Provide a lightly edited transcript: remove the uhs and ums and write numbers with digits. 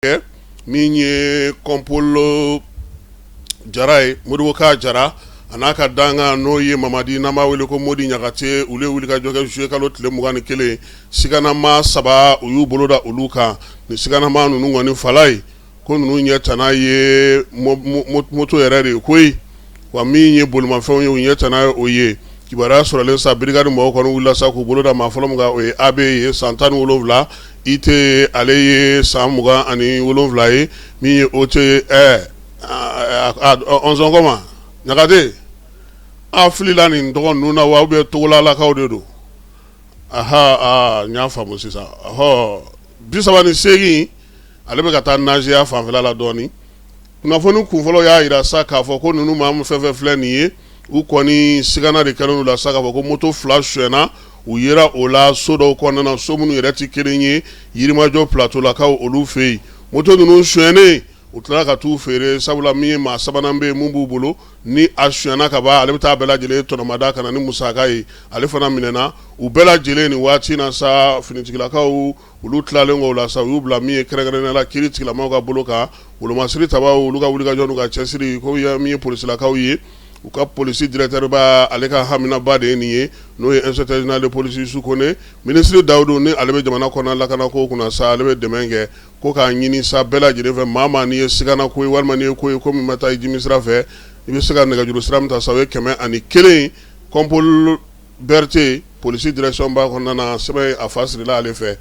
Kɛ min ye kɔnpolo Jara ye, Modibo Ka Jara, a n'a ka dankan n'o ye Mamadi, n'an b'a wele ko Modi Ɲagate, olu ye wulikajɔ kɛ juillet kalo tile 21. Siganama saba, u y'u bolo da olu kan. Ni siganama ninnu kɔni fala ye ko ninnu ɲɛ tana ye moto yɛrɛ de ye koyi. Wa min ye bolimafɛnw ye, u ɲɛ tana ye o ye. Kibaruya sɔrɔlen sa, brigade mɔgɔw kɔni wulila sa k'u bolo da maa fɔlɔ min kan, o ye AB ye, san 17, IT, ale ye san 27 ye, min ye OT ye. Ɔnzɔn kɔma Ɲagate, a filila nin tɔgɔ ninnu na wa, ou bien Togolalakaw de don? Aha, n y'a faamu sisan. Ɔhɔ, 38, ale bɛ ka taa Naziya fanfɛla la dɔɔnin. Kunnafoni kunfɔlɔ y'a jira sa k'a fɔ ko ninnu maa fɛn fɛn filɛ nin ye, u kɔni sigana de kɛlen la sa k'a fɔ ko moto fila sonyɛna. U yera o la so dɔw kɔnɔna na, so minnu yɛrɛ tɛ kelen ye, Yirimajɔ Platolakaw olu fɛ yen. Moto ninnu sonyɛnen, u tilala ka t'u feere, sabula min ye maa sabanan bɛ yen min b'u bolo, ni a sonyɛna ka ban, ale bɛ taa bɛɛ lajɛlen tɔnɔmada ka na ni musaka ye. Ale fana minɛna. U bɛɛ lajɛlen nin waati na sa, finitigilakaw olu tilalen kɔ o la sa, u y'u bila min ye kɛrɛnkɛrɛnnenya la kiiri tigilamaw ka bolo kan. Wolomasiri tabaw, olu ka wulikajɔ n'u ka cɛsiri ko min ye polisilakaw ye, u ka polisi directeur ba, ale ka haminaba de ye nin ye, n'o ye inspecteur général de police Yusu Kone. Minisiri Dawudu, ni ale bɛ jamana kɔnɔna lakanako kunna sa, ale bɛ dɛmɛ kɛ ko k'a ɲini sa bɛɛ lajɛlen fɛ, maa maa n'i ye sigana ko ye walima n'i ye ko ye ko min ma taa i jimi sira fɛ, i bɛ se ka nɛgɛjuru sira min ta sa, o ye 101. Kɔnpol Berete, polisi direction ba kɔnɔna na, sɛbɛn a fa sirila ale fɛ.